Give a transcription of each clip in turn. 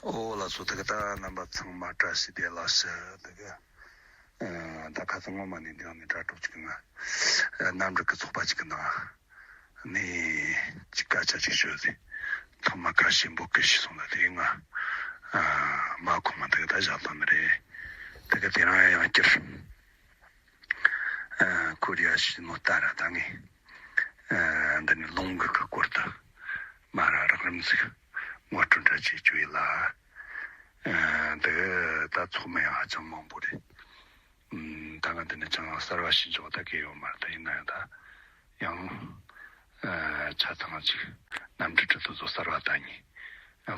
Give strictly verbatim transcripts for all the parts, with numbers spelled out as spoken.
ཨོ་ལགས་སོ། དེ་ག་ད་རྣམ་པ་ཚང་མ་བཀྲ་ཤིས་བདེ་ལེགས་ཞུ། དེ་ག་ཨ་ད་ཁ་སང་སྔོན་མ་ནས་འདི་ནང་ནས་དྲ་གྲོགས་ཅིག་གི་ནང་ཨ་གནམ་གྲུ་གི་ཚོགས་པ་ཅིག་གི་ནང་ནས་ཅིག་སྐད་ཆ་ཅིག་ཤོད་ཟེར། ཐོག་མ་ཁ་ཞེ་པོ་སྐད་ཤེས་སོང་ལ། དེ་ང་ཨ་མ་ཁོ་མ་དེ་ག་ད་བཞག་ཐུབ་ནི་རེད། དེ་ག་དེ་རང་ཡང་བསྐྱར་ཨ་ཁོ་རེ་ཡ་ཤི་ནོ་ལྟ་ར་ད་ངས་ཨ་འདི་ནས་ལུང་གི་གི་སྐོར་དུ་མ་ར་རགས་རིམ་ཟིག་ངོ་སྤྲོད་འདྲ་བྱེད་རྒྱུ་ཡིན་ལ། ཨ་འདི་ད་ཚོགས་མི་ཡང་ཧ་ཅང་མང་པོ་རེད། ཨམ་ད་ང་འདི་ནས་ཅང་གསར་བ་ཞིག་འཇོག་ད་གི་ཡོད་མ་རེད། ད་ཡིན་ན་ཡང་ད་ཡང་ཨ་ཆ་ཚང་ཅིག་གནམ་གྲུ་ཁྲི་ཐོ་ཚོ་གསར་བ་ད་ཉིད་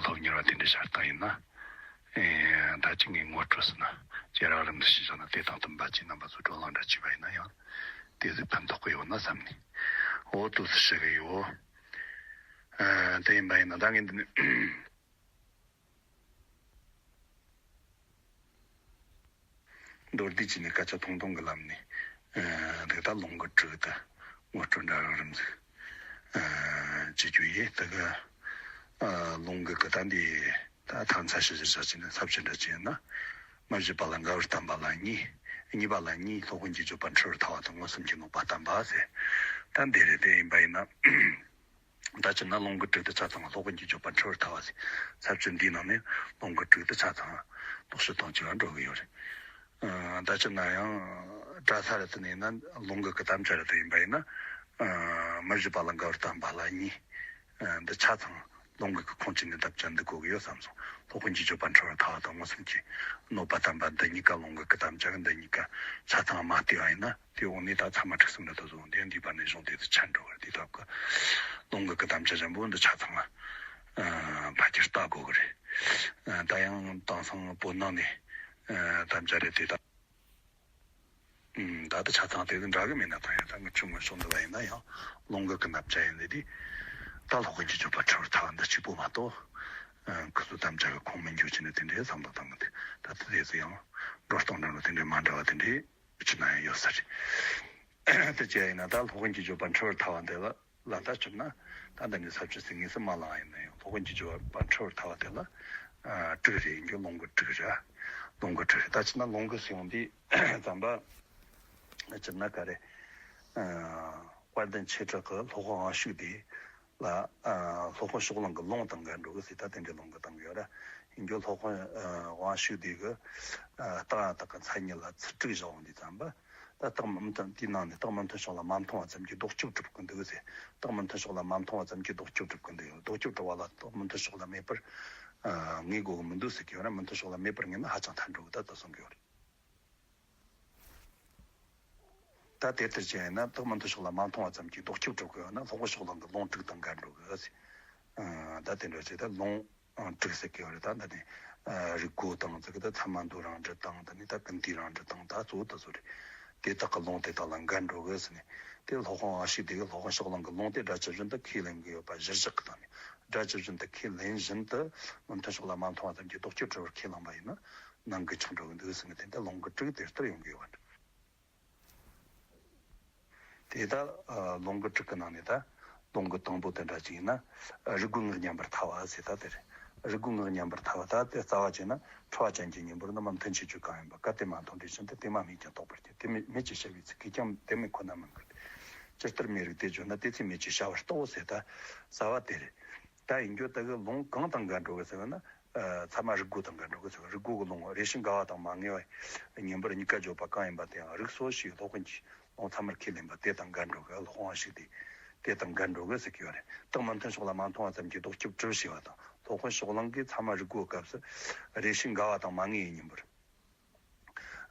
སློབ་གཉེར་བ་དེ་འདྲ་ཤར་སྟངས་ཡིན་ན། ཨེ་ད་ཅི་ངས་ངོ་སྤྲོད་ཟེར་ན་ཅེ་རག་རིམ་དུ་ཞིག་བྱུང་ན་དེ་དང་བསྟུན་པ་ཅིག་རྣམ་པ་ཚོ་བགྲོ་གླེང་འདྲ་བྱས་པ་ཡིན་ན་ཡང་དེ་ཟིག་ཕན་ཐོགས་ཀྱི་ཡོད་ན་བསམ་ནས། འོ་དུ་སུ་ཞིག་གི་ཡོད། ཨེ་དེ་ཡིན་པ་ཡིན་ན་ད་ངས་འདི་ནས་མདོར་བསྡུས་ཀྱི་ནས་སྐད་ཆ་ཐུང་ཐུང་གི་ལམ་ནས་ཨེ་དེ་ད་ལུང་གི་དྲུག་ད་ངོ་སྤྲོད་འདྲ་རགས་རིམ་ཟིག་ཨེ་བྱེད་རྒྱུ་ཡིན། དེ་ག་ཨེ་ལུང་གི་གི་ད་འདི། ད་ཐང་ཚ་ཤི་ཞི་ཤ་ཅི་ནས་ཚབ་ཆེན་འདྲ་ཅི་ཡིན་ན། མ་བཞི་པ་ལ་འགལ་བར་བསྟན་པ་ལ་གཉིས། གཉིས་པ་ལ་གཉིས་སློབ་དཔོན་གྱི་བརྗོད་པ་འཁྲུལ་བར་ཐལ་བ་དང་མངོན་སུམ་གྱི་ནོད་པ་བསྟན་པ་ཟེར། ད་འདི་རེད། དེ་ཡིན་པ་ཡིན་ན། ད་ཅི་ན་ལུང་གི་དྲུག་དེ་ཆ་ཚང་སློབ་དཔོན་གྱི་བརྗོད་པ་འཁྲུལ་བར་ཐལ་བ་ཟེར། ཚབ་ཆེན་འདིའི་ནང་ནས་ལུང་གི་དྲུག་དེ་ཆ་ཚང་ལྡོག་ཕྱོགས་སྟོང་གཅིག་ལ་འགྲོ་གི་ཡོད་རེད། ཨ་ད་ཅི་ན་ཡང་གྲྭ་ས་རེད་དེ་ནས་ན་ལུང་གི་གི་དམ་བཅའ་རེད་དེ་ཡིན་པ་ཡིན་ན། ཨ་མ་བཞི་པ་ལ་འགལ་བར་བསྟན་པ་ལ་གཉིས། ཨ་འདི་ཆ་ཚང་ལུང་གི་གི་ཁུངས་ཅི་ནས་དམ་བཅའ་འདི་གོ་གི་ཡོད་བསམ་སོང་། སློབ་དཔོན་གྱི་བརྗོད་པ་འཁྲུལ་བར་ཐལ་བ་དང་མངོན་སུམ་གྱི་ནོད་པ་བསྟན་པ་འདི་གཉིས་ཀ་ལུང་གི་གི་དམ་བཅའ་གི་འདི་གཉིས་ཀ་ཆ་ཚང་མ་བལྟས་པ་ཡིན་ན། དེ་འོག་ནས་ད་ཚད་མ་དྲུག་གསུམ་རེ་ད་བཟུང་དེ་འདུས་པ་ནས་གཞུང་དེ་དུ་ཆད་འགྲོ་བར་དེ་ཐབས་ཀྱི་ལུང་གི་གི་དམ་བཅའ་ཆེན་པོ་འདི་ཆ་ཚང་ལ་ཕལ་ཆེར་ལྟ་དགོས་གི་རེད། ད་ཡང་དེང་སང་བོད་ནང་ནས་དམ་བཅའ་རེད་དེ་ད་ད་ལྟ་ཆ་ཚང་དེ་འདྲ་གི་མེད་ན། ད་ཡང་ད་ངི་ཆུང་ངུ་ཕྱོགས་འདི་བ་ཡིན་ན་ཡང་ལུང་གི་གི་དམ་བཅའ་ཡིན་ལེ་དེ་ད་སློབ་དཔོན་གྱི་བརྗོད་པ་འཁྲུལ་བར་ཐལ་བ་འདི་གཅིག་པོ་མ་གཏོགས། ཁུ་ཚོ་དམ་བཅའ་གི་ཁུངས་མི་འགྱུར་ཅི་ནས་དེ་འདྲའི་བསམ་བློ་བཏང་གི་འདུག་ད་ལྟ་དེ་ཚོ་ཡང་འགྲོ་སྟངས་འདྲ་འདྲ་དེ་འདྲའི་མ་འདྲ་བ་དེ་འདྲའི་ཕྱི་ན་ཡང་ཡོད་ས་རེད། དེ་བྱས་ཡིན་ན་ད་སློབ་དཔོན་གྱི་བརྗོད་པ་འཁྲུལ་བར་ཐལ་བ་འདི་ལ་ལ་ད་བསྒྱུར་ན། ད་འདི་ནས་ས་བཅུ་ཟིན་ངེས་སུ་མ་ལངས་ཡིན་ན་ཡང་སློབ་དཔོན་གྱི་བརྗོད་པ་འཁྲུལ་བར་ཐལ་བ་དེ་ལ་ཨ་དྲུག་རེད། ཡིན་རྒྱུ་ལུང་གི་དྲུག་རེད། ལུང་གི་དྲུག་རེད། ད་ཕྱིན་ན་ལུང་གི་ཟེར་ཡོང་དུས་ཙམ་པ་བསྒྱུར་ན་ག་རེ། ཨ་དཔལ་ལྡན་ཆོས་གྲགས་ཀྱི་སློབ་དཔོན་དབང་ཕྱུག་སྡེ་ལ་ཨ་སློབ་དཔོན་ཕྱོགས་གླང་གི་ལུང་དང་འགལ་འགྲོ་གི་ཟེར། ད་དེ་འདྲའི་ལུང་གི་བཏང་གི་ཡོད་ར། ཡིན་རྒྱུ་སློབ་དཔོན་ཨ་དབང་ཕྱུག་སྡེ་གི་ཨ་རྟགས་ཡང་དག་གི་མཚན་ཉིད་ལ་ཚིག་དྲུག་བཞག་ཡོང་དུས་ཙམ་པ། ད་རྟགས་མི་མཐུན། དེའི་ནང་ནས་རྟགས་མི་མཐུན་ཕྱོགས་ལ་མ་མཐོང་བ་ཙམ་གྱིས་ལྡོག་སྐྱོབ་གྲུབ་ཀྱི་འདུག་ཟེར། རྟགས་མི་མཐུན་ཕྱོགས་ལ་མ་མཐོང་བ་ཙམ་གྱིས་ལྡོག་སྐྱོབ་གྲུབ་ཀྱི་འདུག་ལྡོག་སྐྱོབ་གྲུབ་པ་ལ་རྟགས་མི་མཐུན་ཕྱོགས་ལ་མེད་པར་ཨ་ངེས་དགོས་ཀྱི་མི་འདུག་ཟེར་གྱི་ཡོད་ར། མི་མཐུན་ཕྱོགས་ལ་མེད་པར་ངེས་ན་ཧ་ཅང་ཐལ་འགྲོ་གི་ད་ལྟ་གསུང་གི་ཡོད་རེད། ད་དེ་ལྟར་བྱས་ན་རྟགས་མི་མཐུན་ཕྱོགས་ལ་མ་མཐོང་བ་ཙམ་གྱིས་ལྡོག་སྐྱོབ་གྲུབ་ཀྱི་ཡོད་ན་སློབ་དཔོན་ཕྱོགས་གླང་གི་ལུང་དྲུག་དང་འགལ་འགྲོ་གི་ཟེར། ཨ་ད་དེ་འདྲ་བྱས་ད་ལུང་ཨང་དྲུག་ཟེར་གི་ཡོད་རེད། ད་འདི་ནི་ཨ་རིགས་སྒོ་དང་ཟེར་གི་ད་ཚད་མ་མདོ་རང་འགྲེལ་དང་། ད་ནི་ད་ཀུན་བཏུས་རང་འགྲེལ་དང་། ད་གཙོ་བོ་ད་གཙོ་རེད། དེ་དག་གི་ལུང་དེ་དག་ལ་འགལ་འགྲོ་གི་ཟེར་ནས། དེ་སློབ་དཔོན་དབང་ཕྱུག་སྡེ་གི་སློབ་དཔོན་ཕྱོགས་གླང་གི་ལུང་དེ་སྒྲ་ཇི་བཞིན་དུ་ཁས་ལེན་གི་ཡོད་པ་གཞིར་བཞག་གི་སྟེང་ནས། སྒྲ་ཇི་བཞིན་དུ་ཁས་ལེན་བཞིན་དུ་མི་མཐུན་ཕྱོགས་ལ་མ་མཐོང་བ་ཙམ་གྱིས་ལྡོག་སྐྱོབ་གྲུབ་པར་ཁས་བླངས་པ་ཡིན་ན་ནང་འགལ་ཆགས་འགྲོ་གི་འདུག་ཟེར་ནས། དེ་འདྲ་ལུང་གི་དྲུག་དེ་ལྟར་ཡོང་གི་ཡོད་པ་འདྲ། དེ་ལྟར་ཨ་ལུང་གི་དྲུག་གི་ནང་ནས་ད་ལུང་གི་དང་པོ་དེ་འདྲ་ཅིག་ཡིན་ན། རིགས་སྒོའི་ངག་མཉམ་པར་ཐལ་བ་ཟེར། ད་དེ་རེད། རིགས་སྒོའི་ངག་མཉམ་པར་ཐལ་བ། ད་དེ་རྩ་བ་བྱས་ན་འཁྲུལ་བ་ཅན་གྱི་གཉེན་པོར་ནི་མི་མཐུན་ཕྱིར་བརྗོད་གང་ཡིན་པ། གལ་ཏེ་མ་མཐོང་དེ་བཞིན་དུ། དེ་མ་སྨྲས་ཀྱང་རྟོགས་པར་བྱེད། དེ་མེད་མེད་ཅེས་བྱ་བའི་ཚིག་གིས་ཀྱང་དེ་མེད་ཁོ་ན་མི་འགལ། ཇི་ལྟར་མེད་རིགས་དེ་བརྗོད་ན། དེ་ཚེ་མེད་ཅེས་བྱ་བར་རྟོགས་ཟེར། ད་རྩ་བ་དེ་རེད། ད་ཡིན་རྒྱུ་ད་གི་ལུང་གང་དང་འགལ་འགྲོ་གི་ཟེར་བ་ན། ཨ་ཚད་མ་རིགས་སྒོ་དང་འགལ་འགྲོ་གི་ཟེར། རིགས་སྒོ་གི་ལུང་རེ་ཞིག་འགལ་བ་དང་མ་ངེས་པའི་གཉེན་པོར་གཉིས་ཀ་བརྗོད་པ་གང་ཡིན་པ་དེའང་རིགས་སོ་ཞེས་སློབ་དཔོན་གྱིས་ལུང་ཚད་མར་ཁས་ལེན་པ་དེ་དང་འགལ་འགྲོ་གི། སློབ་དཔོན་དབང་ཕྱུག་སྡེ་དེ་དང་འགལ་འགྲོ་གི་ཟེར་གྱི་ཡོད་རེད། རྟགས་མི་མཐུན་ཕྱོགས་ལ་མ་མཐོང་བ་ཙམ་གྱིས་ལྡོག་སྐྱོབ་གྲུབ་ཞེས་པ་དང་། སློབ་དཔོན་ཕྱོགས་གླང་གིས་ཚད་མ་རིགས་སྒོའི་སྐབས་སུ་རེ་ཞིག་འགལ་བ་དང་མ་ངེས་པའི་གཉེན་པོར།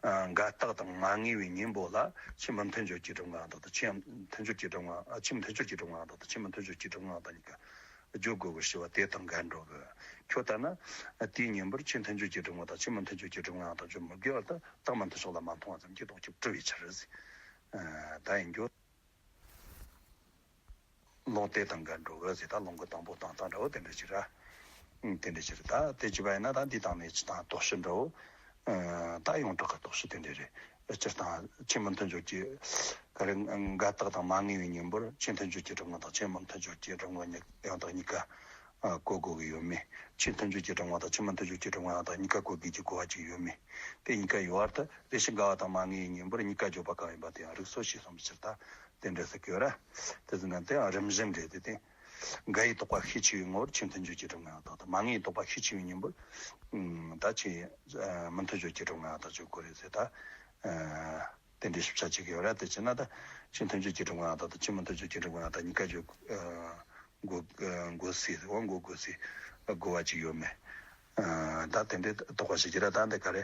ཨ་འགལ་རྟགས་དང་མ་ངེས་པའི་གཉེན་པོ་ལ་ཆེས་མི་མཐུན་སྦྱོར་གྱི་སྒྲུབ་ངག་དག་དང་། ཆེས་མཐུན་སྦྱོར་གྱི་སྒྲུབ་ངག་ཨ་ཆེས་མཐུན་སྦྱོར་གྱི་སྒྲུབ་ངག་དག་དང་། ཆེས་མི་མཐུན་སྦྱོར་གྱི་སྒྲུབ་ངག་དང་གཉིས་ཀ་བརྗོད་དགོས་པར་བྱས་པ་དེ་དང་འགལ་འགྲོ་གི། ཁྱོད་ལྟར་ན་དེའི་གཉེན་པོར་ཆེས་མཐུན་སྦྱོར་གྱི་སྒྲུབ་ངག་དང་ཆེས་མི་མཐུན་སྦྱོར་གྱི་སྒྲུབ་ངག་དག་བརྗོད་མི་དགོས་པར། ད་རྟགས་མི་མཐུན་ཕྱོགས་ལ་མ་མཐོང་བ་ཙམ་གྱིས་ལྡོག་སྐྱོབ་གྲུབ་པའི་ཕྱིར་ཟེར། ཨ་ད་ཡིན་རྒྱུ། ལུང་དེ་དང་འགལ་འགྲོ་གི་ཟེར། ད་ལུང་གི་དང་པོ་དང་ཐོག་འདྲ་བོ་དེ་འདྲ་ཞིག་ར། ཨང་དེ་འདྲ་ཞིག་རེད། ད་དེ་བྱས་པ་ཡིན་ན་ད་འདི་དང་ནས་སྤྱིར་བཏང་རྟོགས་ཕྱིར་འདྲ་བོ། ཨ་ད་ཡོངས་གྲགས་ཀྱི་རྟོགས་ཕྱིར་དེ་འདྲ་རེད། སྤྱིར་བཏང་ཆེས་མི་མཐུན་སྦྱོར་གྱི་ག་རེ་འགལ་རྟགས་དང་མ་ངེས་པའི་གཉེན་པོར་ཆེས་མཐུན་སྦྱོར་གྱི་སྒྲུབ་ངག་དང་ཆེས་མི་མཐུན་སྦྱོར་གྱི་སྒྲུབ་ངག་གཉིས་ཡང་དག་གཉིས་ཀ་ ཨ་གོ་དགོས་ཀྱི་ཡོད་མེད། ཆེས་མཐུན་སྦྱོར་གྱི་སྒྲུབ་ངག་དང་ཆེས་མི་མཐུན་སྦྱོར་གྱི་སྒྲུབ་ངག་དང་གཉིས་ཀ་གོ་དགོས་ཀྱི་གོ་བ་གཅིག་ཡོད་མེད། དེ་གཉིས་ཀ་ཡོད་བར་དུ་རེ་ཞིག་འགལ་བ་དང་མ་ངེས་ཡིན་ཉིན་པར་གཉིས་ཀ་བརྗོད་པ་གང་ཡིན་པ་དེ་ཡང་རིགས་སོ་ཞེས་གསུངས་པའི་ཕྱིར་ད་དེ་འདྲ་ཟེར་གྱི་ཡོད་ར། དེ་ཟེར་ན་དེ་ཡང་རིམ་བཞིན་རེད་དེ། དེ་འགལ་བའི་རྟོག་པ་ཤས་ཆེ་བའི་ངོར་ཆེས་མཐུན་སྦྱོར་གྱི་སྒྲུབ་ངག་དང་དང་མ་ངེས་པའི་རྟོག་པ་ཤས་ཆེ་བའི་ཉིན་པར་ད་ཆེས་མི་མཐུན་སྦྱོར་གྱི་སྒྲུབ་ངག་དང་བརྗོད་དགོས་རེད་ཟེར་ད། དེ་འདྲའི་ཞིབ་ཆ་བྱེད་ཀྱི་ཡོད་ར། དེ་བྱས་ན་ད་ཆེས་མཐུན་སྦྱོར་གྱི་སྒྲུབ་ངག་དང་ད་ཆེས་མི་མཐུན་སྦྱོར་གྱི་སྒྲུབ་ངག་དང་གཉིས་ཀ་བརྗོད་འགོད་འགོད་སའི་འོ་འགོད་དགོས་སའི་དགོས་པ་ཅིག་ཡོད་མེད། ད་དེ་འདྲའི་རྟོག་པ་ཞིག་གྱིས་ར། ད་འདི་ག་རེ་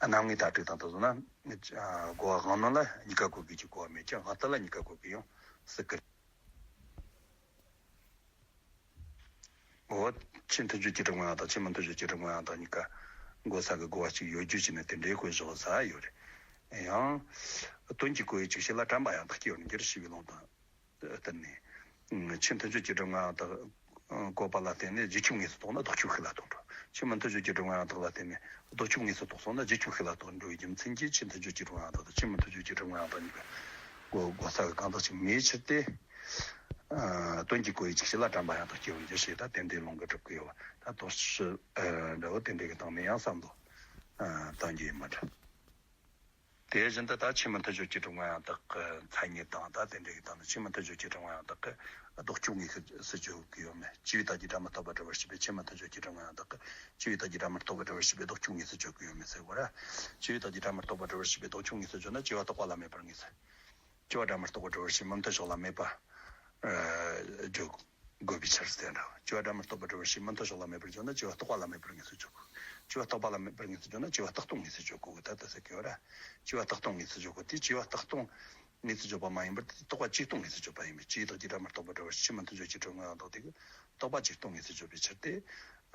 རྣམ་ངེས་དག་སྒྲིག་དང་དེ་ཚོ་ན་གོ་བ་གང་རྣམས་ལ་གཉིས་ཀ་གོ་དགོས་ཀྱི་གོ་བ་མེད་ཀྱང་དབང་རྟུལ་ལ་གཉིས་ཀ་གོ་གི་ཡོང་སྲིད་ཀི། འོ། ཆེས་མཐུན་སྦྱོར་གྱི་སྒྲུབ་ངག་དང་ཆེས་མི་མཐུན་སྦྱོར་གྱི་སྒྲུབ་ངག་དང་གཉིས་ཀ་གོ་ས་གི་གོ་བ་གཅིག་ཡོད་རྒྱུ་བྱས་ནས་དེ་འདྲའི་དཔེ་བཞག་ས་ཡོད་རེད། ཡང་། དོན་གྱིས་གོ་བའི་ཅིག་ཤོས་ལ་དྲན་པ་ཡང་དག་སྐྱེ་བར་འགྱུར་ཞེས་པའི་ལུང་དང་། ལྟར་ནས། ཆེས་མཐུན་སྦྱོར་གྱི་སྒྲུབ་ངག་དག་བཀོད་པ་ལ་བརྟེན་ནས་རྗེས་ཁྱབ་དངོས་སུ་རྟོགས་ན་ལྡོག་ཁྱབ་ཤུགས་ལ་རྟོགས་འགྲོ། ཆེས་མི་མཐུན་སྦྱོར་གྱི་སྒྲུབ་ངག་དག་ལ་བརྟེན་ནས་ལྡོག་ཁྱབ་དངོས་སུ་རྟོགས་སོང་ན་རྗེས་ཁྱབ་ཤུགས་ལ་རྟོགས་འགྲོ་བའི་རྒྱུ་མཚན་གྱིས་ཆེས་མཐུན་སྦྱོར་གྱི་སྒྲུབ་ངག་དག་དང་ཆེས་མི་མཐུན་སྦྱོར་གྱི་སྒྲུབ་ངག་དག་གཉིས་ཀ་གོ་གོ་ས་གི་གང་དག་ཅིག་མེད་ཕྱིར་ཏེ། དོན་གྱིས་གོ་བའི་ཅིག་ཤོས་ལ་དྲན་པ་ཡང་དག་སྐྱེ་བར་འགྱུར་ཞེས་ད་དེ་འདྲའི་ལུང་གིས་གྲུབ་ཀྱི་ཡོད་པ། ད་དོགས་གཞི་འདྲ་བོ་དེ་འདྲའི་གི་སྟེང་ནས་ཡང་བསམ་བློ་བཏང་རྒྱུ་ཡིན་པ་འདྲ། དེ་བཞིན་དུ་ད་ཆེས་མི་མཐུན་སྦྱོར་གྱི་སྒྲུབ་ངག་ཡང་དག་གི་མཚན་ཉིད་དང་ད་དེ་འདྲའི་གི་སྟེང་ནས་ཆེས་མི་མཐུན་སྦྱོར་གྱི་སྒྲུབ་ངག་ཡང་དག་གི་ལྡོག་ཁྱབ་དངོས་སུ་བརྗོད་ཀྱི་ཡོད་མེད། སྤྱི་བོའི་རྟགས་ཀྱིས་སྒྲ་མི་རྟག་པར་སྒྲུབ་པར་བྱེད་པའི་ཆེས་མི་མཐུན་སྦྱོར་གྱི་སྒྲུབ་ངག་ཡང་དག་གི་སྤྱི་བོའི་རྟགས་ཀྱིས་སྒྲ་མི་རྟག་པར་སྒྲུབ་པར་བྱེད་པའི་ལྡོག་ཁྱབ་དངོས་སུ་བརྗོད་ཀྱི་ཡོད་མེད་ཟེར་གོ་ར། སྤྱི་བོའི་རྟགས་ཀྱིས་སྒྲ་མི་རྟག་པར་སྒྲུབ་པར་བྱེད་པའི་ལྡོག་ཁྱབ་དངོས་སུ་བརྗོད་ན་སྤྱི་བ་རྟག་པ་ལ་མེད་པར་ངེས་ཟེར། སྤྱི་བ་སྒྲ་མི་རྟག་པར་སྒྲུབ་པར་བྱེད་མི་མཐུན་ཕྱོགས་ལ་མེད་པ། ཨ། བརྗོད་དགོས་པའི་ཕྱིར་ཟེར་འདྲ། སྤྱི་བ་སྒྲ་མི་རྟག་པར་སྒྲུབ་པར་བྱེད་མི་མཐུན་ཕྱོགས་ལ་མེད་པར་བརྗོད་ན་སྤྱི་བ་རྟག་པ་ལ་མེད་པར་ངེས་སུ་བརྗོད་དགོས། སྤྱི་བ་རྟག་པ་ལ་མེད་པར་ངེས་སུ་བརྗོད་ན་སྤྱི་བ་རྟག་སྟོང་ངེས་སུ་བརྗོད་དགོས་ཀྱི་ད་ལྟ་ཟེར་གྱི་ཡོད་ར། སྤྱི་བ་རྟག་སྟོང་ངེས་སུ་བརྗོད་དགོས་དེ་སྤྱི་བ་རྟག་སྟོང་ངེས་སུ་བརྗོད་པ་མ་ཡིན་པར་དེ་རྟག་པ་ཇུས་སྟོང་ངེས་སུ་བརྗོད་པ་ཡིན་པས་སྤྱིའི་རྟགས་ཀྱིས་སྒྲ་མི་རྟག་པར་སྒྲུབ་པར་བྱེད་མི་མཐུན་སྦྱོར་གྱི་སྒྲུབ་ངག་ཡང་དག་དེ་གིས་རྟག་པ་ཇུས་སྟོང་ངེས་སུ་བརྗོད་པའི་ཕྱིར་ཏེ།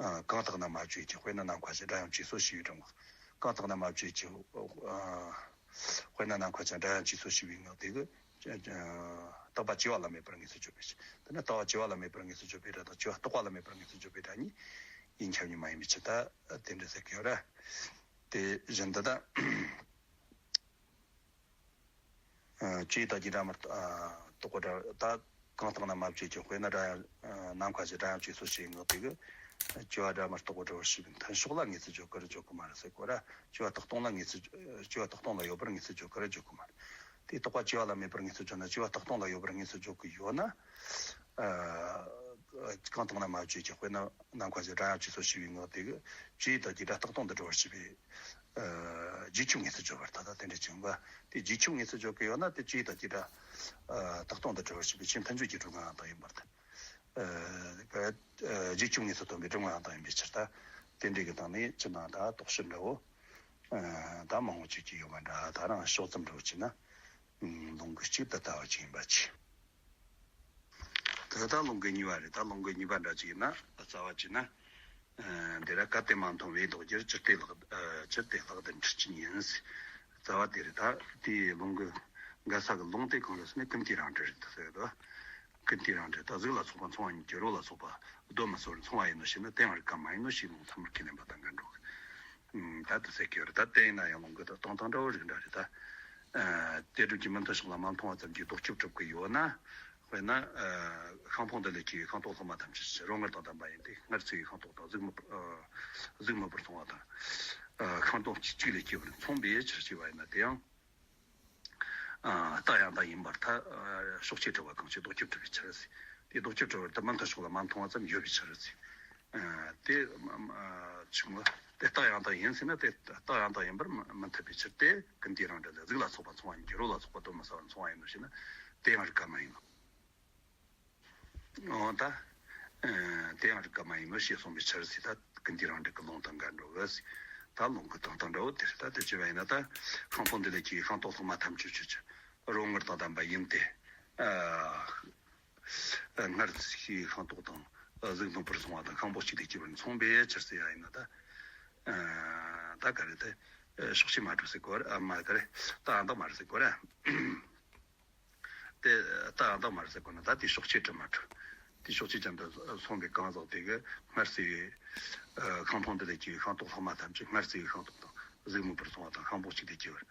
ཨ། གང་རྟག་ན་མ་བརྗོད་ཀྱི་དཔེར་ན་ནམ་མཁའ་བཞིན་སྒྲ་ཡང་ཇུས་སོ་ཞེས་པའི་སྒྲུབ་ངག་གང་རྟག་ན་མ་བརྗོད་ཀྱི། ཨ། དཔེར་ན་ནམ་མཁའ་བཞིན་སྒྲ་ཡང་ཇུས་སོ་ཞེས་པའི་ངག་དེ་གིས། ཨ། རྟག་པ་སྐྱེ་བ་ལ་མེད་པར་ངེས་སུ་བརྗོད་པའི་ཕྱིར། དེ་ནི་རྟག་པ་སྐྱེ་བ་ལ་མེད་པར་ངེས་སུ་བརྗོད་པའི་སྒྲ་དང་སྐྱེ་བ་རྟག་པ་ལ་མེད་པར་ངེས་སུ་བརྗོད་པའི་སྒྲ་གཉིས་ཡིན་ཁྱབ་གཉིས་མ་ཡིན་པའི་ཕྱིར་ད་དེ་འདྲ་ཟེར་གྱི་ཡོད་ར། དེ་བཞིན་དུ་ད། ཨ། སྤྱིའི་རྟགས་ཀྱིས་སྒྲ་མི་རྟག་པར་སྒྲུབ་པའི་ད་གང་རྟག་ན་མ་བརྗོད་ཀྱི་དཔེར་ན་སྒྲ་ཡང་ནམ་མཁའ་བཞིན་སྒྲ་ཡང་ཇུས་སོ་ཞེས་པའི་ངག་དེ་གིས་སྤྱི་བ་སྒྲ་མི་རྟག་པར་སྒྲུབ་པར་བྱེད་པའི་མཐུན་ཕྱོགས་ལ་ངེས་སུ་བརྗོད་ཀྱི་རེད་བརྗོད་ཀྱི་མ་རེད་ཟེར་གོ་ར། སྤྱི་བ་རྟག་སྟོང་ལ་ངེས་སུ་སྤྱི་བ་རྟག་སྟོང་ལ་ཡོད་པར་ངེས་སུ་བརྗོད་ཀྱི་རེད་བརྗོད་ཀྱི་མ་རེད། དེ་རྟག་པ་སྐྱེ་བ་ལ་མེད་པར་ངེས་སུ་བརྗོད་ན་སྤྱི་བ་རྟག་སྟོང་ལ་ཡོད་པར་ངེས་སུ་བརྗོད་ཀྱི་ཡོད་ན། ཨ། གང་རྟག་ན་མ་བརྗོད་ཀྱི་དཔེར་ན་ནམ་མཁའ་བཞིན་སྒྲ་ཡང་ཇུས་སོ་ཞེས་པའི་ངག་དེ་གིས་སྤྱིའི་རྟགས་ཀྱིས་སྒྲ་རྟག་སྟོང་དུ་སྒྲུབ་པར་བྱེད་པའི། ཨ། རྗེས་ཁྱབ་དངོས་སུ་བརྗོད་པར་ཐལ། ད་དེ་འདྲ་བྱུང་བ་དེ་རྗེས་ཁྱབ་དངོས་སུ་བརྗོད་ཀྱི་ཡོད་ན་དེ་སྤྱིའི་རྟགས་ཀྱིས་སྒྲ་རྟག་སྟོང་དུ་སྒྲུབ་པར་བྱེད་པའི་ཆེས་མཐུན་སྦྱོར་གྱི་སྒྲུབ་ངག་ཡང་དག་ཡིན་པར་ཐལ། ཨ། རྗེས་ཁྱབ་དངོས་སུ་སྟོན་པའི་སྒྲུབ་ངག་ཡང་དག་ཡིན་པའི་ཕྱིར་ད་དེ་འདྲའི་གི་སྟེང་ནས་ཅི་ན་ད་དོགས་གཞི་འདྲ་བོ། ཨ། ད་མང་བོ་བྱེད་ཀྱི་ཡོད་པ་འདྲ། ད་རང་ཕྱོགས་ཙམ་འདྲ་བོ་བྱས་ན་ལུང་གི་གཅིག་ཏུ་ལྟ་བ་ཅིག་ཡིན་པ་ཅི། ད་ལྟ་ལུང་གི་གཉིས་པ་རེད། ད་ལུང་གི་གཉིས་པ་འདྲ་ཅིག་ཡིན་ན་རྩ་བ་བྱས་ན། ཨ། འདི་ར་གལ་ཏེ་མ་མཐོང་བས་ལྡོག་འགྱུར་ཅི་སྟེ་ལྷག་ཨ། ཅི་སྟེ་ལྷག་ཏུ་འཁྲུལ་ཅན་ཡིན། རྩ་བ་དེ་རེད། ད་དེའི་ལུང་གི་འགལ་ས་གི་ལུང་དེ་གང་རེད་ཟེར་ན་ཀུན་དུའི་རང་འགྲེལ་རེད་ཟེར་དོ། ཀུན་དུའི་རང་འགྲེལ་ད་གཟུགས་ལ་སོགས་པ་མཚུངས་པ་ཉིད་ཀྱིས་རོ་ལ་སོགས་པ་གདོད་མའི་སོ་རུ་མཚུངས་པ་ཡིན་ནོ་ཞེ་ན་དེ་ཡང་རིགས་ཀ་མ་ཡིན་ནོ་ཞེས་ལུང་ཐ་མར་ཁས་ལེན་པ་དང་འགལ་འགྲོ་གི། ད་དེ་ཟེར་གྱི་ཡོད་རེད། ད་དེ་ཡིན་ན་ཡང་ལུང་གི་ད་སྟོང་སྟངས་འདྲ་བོ་རིགས་འདྲ་རེད་ད། ཨ། དེ་སྒྲུབ་ཀྱི་མི་མཐུན་ཕྱོགས་ལ་མ་མཐོང་བ་ཙམ་གྱིས་ལྡོག་ཁྱབ་གྲུབ་ཀྱི་ཡོད་ན། དཔེར་ན། ཨ། ཤིང་ཕུང་འདི་ལས་སྐྱེས་པའི་ཤིང་ཏོག་ལྷག་མ་ཐམས་ཅད་རོ་ལྔར་དང་ལྡན་པ་ཡིན་ཏེ་སྔར་བརྩིས་པའི་ཤིང་ཏོག་དང་གཟུགས་མེད་པར། ཨ། གཟུགས་མེད་པར་མཚུངས་པ་དང་། ཨ། ཤིང་ཏོག་གཅིག་ལས་སྐྱེས་པར་མཚུངས་པའི་ཕྱིར་ཞེས་པ་ཡིན་ན་དེ་ཡང་། ཨ། རྟགས་ཡང་དག་ཡིན་པར་ཐལ། ཨ། ཕྱོགས་ཆོས་གྲུབ་པ་གང་ཞིག་ལྡོག་ཁྱབ་གྲུབ་པའི་ཕྱིར་ཟེར། དེ་ལྡོག་ཁྱབ་གྲུབ་པར་ཐལ། མི་མཐུན་ཕྱོགས་ལ་མ་མཐོང་བ་ཙམ་ཡོད་པའི་ཕྱིར་ཟེར། ཨ། དེ་ཨ་བྱུང་བ་དེ་རྟགས་ཡང་དག་ཡིན་ཟེར་ན་དེ་རྟགས་ཡང་དག་ཡིན་པར་མི་མི་འཐད་པའི་ཕྱིར་ཏེ་ཀུན་དུའི་རང་འགྲེལ་ལས་གཟུགས་ལ་སོགས་པ་མཚུངས་པ་ཉིད་ཀྱིས་རོ་ལ་སོགས་པ་གདོད་མའི་ས་བར་མཚུངས་པ་ཡིན་ནོ་ཞེ་ན་དེ་ཡང་རིགས་ཀ་མ་ཡིན་ནོ། འོ་ད། ཨ། དེ་ཡང་རིགས་ཀ་མ་ཡིན་ནོ་ཞེས་གསུངས་པའི་ཕྱིར་ཟེར། ད་ཀུན་དུའི་རང་འགྲེལ་གྱི་ལུང་དང་འགལ་འགྲོ་གི་ཟེར། ད་ལུང་གི་སྟོང་སྟངས་འདྲ་བོ་དེ་རེད། ད་དེ་བྱས་པ་ཡིན་ན་ད་ཤིང་ཕུང་འདི་ལས་སྐྱེས་པའི་ཤིང་ཏོག་ལྷག་མ་ཐམས་ཅད་ཆོས་ཅན། རོ་ལྔར་དང་ལྡན་པ་ཡིན་ཏེ། ཨ། སྔར་བརྩིས་པའི་ཤིང་ཏོག་དང་གཟུགས་མེད་པར་མཚུངས་པ་དང་ཤིང་ཕུང་གཅིག་ལས་སྐྱེས་པར་མཚུངས་པའི་ཕྱིར་ཟེར་ཡ་ཡིན་ན་ད། ཨ། ད་ག་རེ་དེ་ཕྱོགས་ཆོས་མ་གྲུབ་ཟེར་གོ་ར། ཨ། མ་ག་རེ་རྟགས་ཡང་དག་མ་རེད་ཟེར་གོ་ར། དེ་རྟགས་ཡང་དག་མ་རེད་ཟེར་གོ་ན་ད་དེ་ཕྱོགས་ཆོས་གྲུབ་མ་གྲུབ། དེ་ཕྱོགས་ཆོས་ཅན་དུ་སོང་བའི་གང་ཟག་དེ་གིས་སྔར་བརྩིས་པའི་ཤིང་ཕུང་འདི་ལས་སྐྱེས་པའི་ཤིང་ཏོག་ལྷག་མ་ཐམས་ཅད་སྔར་བརྩིས་པའི་ཤིང་ཏོག་དང་གཟུགས་མེད་པར་མཚུངས་པ་དང་ཤིང་ཕུང་གཅིག་ལས་སྐྱེས་པར་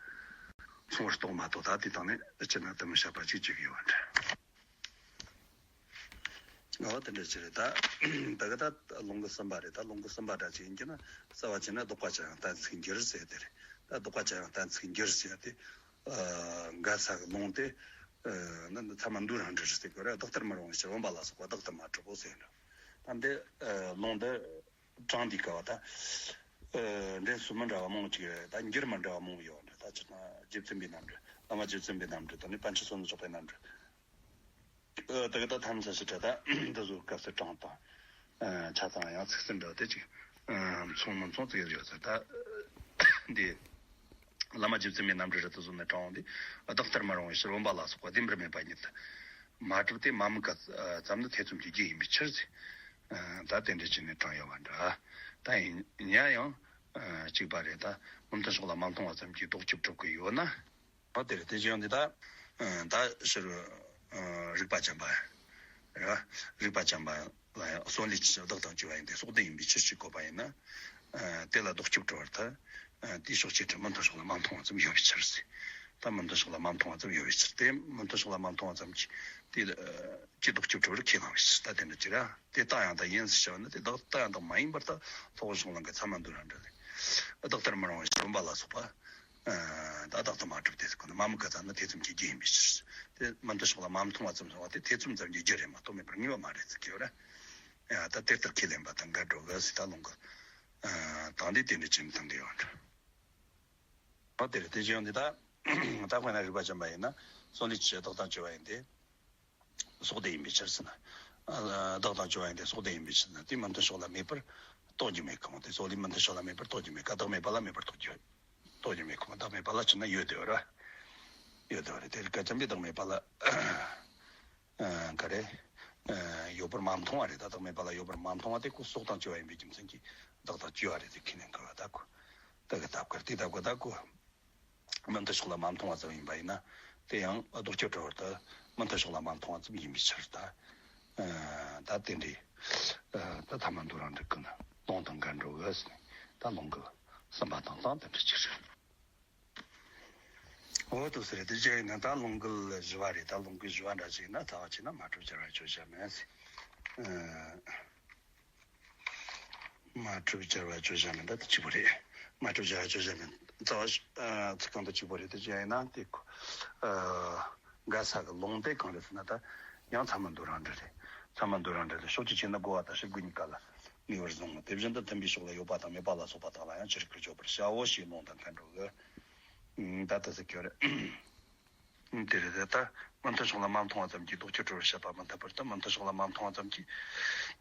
མཚུངས་པར་རྟོགས་མ་གཏོགས་ད་དེ་དང་ནི་ཕྱི་ནང་དུ་མི་བྱ་བ་ཅིག་བརྗོད་ཀྱི་ཡོད་པ་འདྲ། འོ་དེ་འདྲ་ཅིག་རེད་ད། ད་གི་ད་ལུང་གི་གསུམ་པ་རེད། ད་ལུང་གི་གསུམ་པ་འདྲ་ཅིག་ཡིན་གྱི་ན། རྩ་བ་བྱས་ན་ལྡོག་པ་ཅི་ཡང་གཏན་ཚིགས་འགྱུར་ཟེར་དེ་རེད། ད་ལྡོག་པ་ཅི་ཡང་གཏན་ཚིགས་འགྱུར་ཟེར་དེ། འགལ་ས་གི་ལུང་དེ་ནི་ཚད་མ་མདོའི་རང་འགྲེལ་ཟེར་གི་རེད། བདག་ལྟར་མི་རུང་བའི་ཕྱིར་བུམ་པ་ལ་སོགས་པ་བདག་ཏུ་མ་གྲུབ་བོ་ཟེར་འདྲ། ད་འདི་ལུང་འདི་དྲངས་དུས་སྐབས་ད་འགྲེལ་སྲོལ་མི་འདྲ་བ་མང་ཅིག་རེད། ད་འགྱུར་མི་འདྲ་བ་མང་ཡོད་འདྲ། ད་ཅིག་ན་རྗེ་བཙུན་པའི་རྣམ་འགྲེལ། བླ་མ་རྗེ་བཙུན་པའི་རྣམ་འགྲེལ་དང་ནི་པཎ་ཆེན་བསོད་ནམས་གྲགས་པའི་རྣམ་འགྲེལ། ཨ། དེ་ག་ད་ཐམས་ཅད་ཞིག་ད་འདི་ཚོ་སྐབས་སུ་དྲངས་དང་། ཨ། ཆ་ཚང་ཡང་ཚིག་སྲོལ་འདྲ་དེ་ཅིག་ཨ། མཚུངས་མི་མཚུངས་ཚིག་ཡོད་ཟེར་ད། འདི་བླ་མ་རྗེ་བཙུན་མའི་རྣམ་འགྲེལ་རེད། དེ་ཚོ་ནས་དྲངས་འོང་དུས། བདག་ལྟར་མི་རུང་བའི་ཕྱིར་བུམ་པ་ལ་སོགས་པ་བདེན་པར་མེད་པ་ཉིད་དུ་མ་གྲུབ་སྟེ། མ་དམིགས་པ་ཙམ་ནི་ཐེ་ཚོམ་གྱི་རྒྱུ་ཡིན་པའི་ཕྱིར་ཟེར། ཨ། ད་དེ་འདྲ་བྱས་ནས་དྲངས་ཡོད་པ་འདྲ། ད་ཡིན་ཡང་ཡང་གཅིག་པ་རེད། ད་མི་མཐུན་ཕྱོགས་ལ་མ་མཐོང་བ་ཙམ་གྱིས་ལྡོག་ཁྱབ་གྲུབ་ཀྱི་ཡོད་ན། འོ་དེ་རེད། དེ་བྱས་ཡོང་དུས་ད། ཨ། ད་ཕྱིར། ཨ། རིགས་པ་ཅན་པ་རེད། རིགས་པ་ཅན་པ་ལ་ཡང་གསོལ་ལས་ཀྱི་ཕྱིར་བདག་དང་བཅས་པ་ཡིན་ཏེ་སྲོག་ལྡན་ཡིན་པའི་ཕྱིར་ཞེས་བཀོད་པ་ཡིན་ན། ཨ། དེ་ལ་ལྡོག་ཁྱབ་གྲུབ་པར་ཐལ། ཨ། དེའི་ཕྱོགས་ཆོས་ཅན་མི་མཐུན་ཕྱོགས་ལ་མ་མཐོང་བ་ཙམ་ཡོད་པའི་ཕྱིར་ཟེར། ད་མི་མཐུན་ཕྱོགས་ལ་མ་མཐོང་བ་ཙམ་ཡོད་པའི་ཕྱིར། དེ་མི་མཐུན་ཕྱོགས་ལ་མ་མཐོང་བ་ཙམ་གྱིས་དེ་ཀྱིས་ལྡོག་ཁྱབ་གྲུབ་པར་ཁས་བླངས་པའི་ཕྱིར། ད་དེ་འདྲ་ཅིག་ར། དེ་རྟགས་ཡང་དག་ཡིན་ཟེར་བྱ་བ་ནི་དེ་རྟགས་རྟགས་ཡང་དག་མ་ཡིན་པར་ཐལ། སློབ་དཔོན་ཕྱོགས་གླང་གི་ཚད་མ་མདོའི་རང་འགྲེལ་ལས། བདག་ལྟར་མི་རུང་བའི་ཕྱིར་བུམ་པ་ལ་སོགས་པ། ཨ། ད་བདག་ཏུ་མ་གྲུབ་སྟེ་ཟེར་གོ་ནི། མ་དམིགས་པ་ཙམ་ནི་ཐེ་ཚོམ་གྱི་རྒྱུ་ཡིན་པའི་ཕྱིར། དེ་མི་མཐུན་ཕྱོགས་ལ་མ་མཐོང་བ་ཙམ་ཟེར་བ་དེ་ཐེ་ཚོམ་ཙམ་གྱི་རྒྱུ་རེད་མ་གཏོགས་མེད་པར་ངེས་པ་མ་རེད་ཟེར་གྱི་ཡོད་ར། ཡ། ད་དེ་ལྟར་ཁས་ལེན་པ་དང་འགལ་འགྲོ་གི་ཟེར། ད་ལུང་གི། ཨ། དང་འདི་དེ་འདྲ་ཅིག་མཐུན་གྱི་ཡོད་འདྲ། འོ་དེ་རེད། དེ་བྱས་ཡོང་དུས་ད། ད་དཔེར་ན་རིགས་པ་ཅན་པ་ཡིན་ན། གསོལ་ལས་ཀྱི་ཕྱིར་བདག་དང་བཅས་པ་ཡིན་ཏེ། སྲོག་ལྡན་ཡིན་པའི་ཕྱིར་ཟེར་ན། ཨ། བདག་དང་བཅས་པ་ཡིན་ཏེ་སྲོག་ལྡན་ཡིན་པའི་ཕྱིར་ཟེར་ན། དེ་མི་མཐུན་ཕྱོགས་ལ་མེད་པར་རྟོགས་རྒྱུ་མེད་གི་མོ། དེ་སྲོག་ལས་མི་མཐུན་ཕྱོགས་ལ་མེད་པར་རྟོགས་རྒྱུ་མེད་ཀ། བདག་མེད་པ་ལ་མེད་པར་རྟོགས་རྒྱུ། རྟོགས་རྒྱུ་མེད་གི་མོ། བདག་མེད་པ་ལ་ཕྱིར་ན་ཡོད་དེ་བ་ར། ཡོད་དེ་བ་རེད། དེ་རིགས་ཀ་ཅམ་པས་བདག་མེད་པ་ལ། ཨ། ག་རེ། ཨ། ཡོད་པར་མ་མཐོང་བ་རེད། ད་བདག་མེད་པ་ལ་ཡོད་པར་མ་མཐོང་བ་དེ་ཁོ་སྲོག་དང་བཅས་པ་ཡིན་པའི་རྒྱུ་མཚན་གྱིས་བདག་དང་བཅས་པ་རེད་ཟེར་ཁས་ལེན་དགོས་པ། ད་ཁོ་ད་གི་ད་གར་དེ་ད་གོ་ད་གོ། མི་མཐུན་ཕྱོགས་ལ་མ་མཐོང་བ་ཙམ་ཡིན་པ་ཡིན་ན། དེ་ཡང་ལྡོག་ཁྱབ་གྲུབ་པར་ཐལ། མི་མཐུན་ཕྱོགས་ལ་མ་མཐོང་བ་ཙམ་ཡིན་པའི་ཕྱིར་ད། ཨ། ད་དེ་འདྲའི། ཨ། ད་ཐ་མ་མདོ་རང་འགྲེལ་གྱི་ནི་ལུང་དང་འགལ་འགྲོ་གི་ཟེར་ནས་ད་ལུང་གི་གསུམ་པ་དང་དང་དེ་འདྲ་ཅིག་རེད། འོ་དེ་ཟེར་དེ་བྱས་ཡིན་ན་ད་ལུང་གི་བཞི་པ་རེད། ད་ལུང་གི་བཞི་པ་འདྲ་ཅིག་ཡིན་ན། རྩ་བ་བྱས་ན་མ་གྲུབ་སྦྱར་བ་བརྗོད་བྱ་མིན་ཟེར། ཨ། མ་གྲུབ་སྦྱར་བ་བརྗོད་བྱ་མིན། ད་དེ་གཅིག་པོ་རེད། མ་གྲུབ་སྦྱར་བ་བརྗོད་བྱ་མིན། རྩ་བ། ཨ། ཚིག་རྐང་དེ་གཅིག་པོ་རེད། དེ་བྱས་ཡིན་ན་དེ་ཁོ། ཨ། འགལ་ས་གི་ལུང་དེ་གང་རེད་ཟེར་ན། ད་ཡང་ཚད་མ་མདོ་རང་འགྲེལ་རེད། ཚད་མ་མདོ་རང་འགྲེལ་ལས། ཕྱོགས་ཀྱི་ཆོས་ནི་རྒོལ་བ་དང་ཕྱིར་རྒོལ་གཉིས་ཀ་ལ་ངེས་པར་བཟུང་ངོ་། དེ་བཞིན་དུ་མཐུན་པའི་ཕྱོགས་ལ་ཡོད་པ་དང་མེད་པ་ལ་སོགས་པ་དག་ལ་ཡང་ཅི་རིགས་ཀྱིས་བརྗོད་པར་བྱའོ་ཞེས་ལུང་དང་འགལ་འགྲོ་གི། ཨ། ད་ལྟ་ཟེར་གྱི་ཡོད་རེད། དེ་རེད། ད་མི་མཐུན་ཕྱོགས་ལ་མ་མཐོང་བ་ཙམ་གྱིས་ལྡོག་ཁྱབ་གྲུབ་པར་བཤད་པ་མི་འཐད་པར་ཐལ། མི་མཐུན་ཕྱོགས་ལ་མ་མཐོང་བ་ཙམ་གྱིས།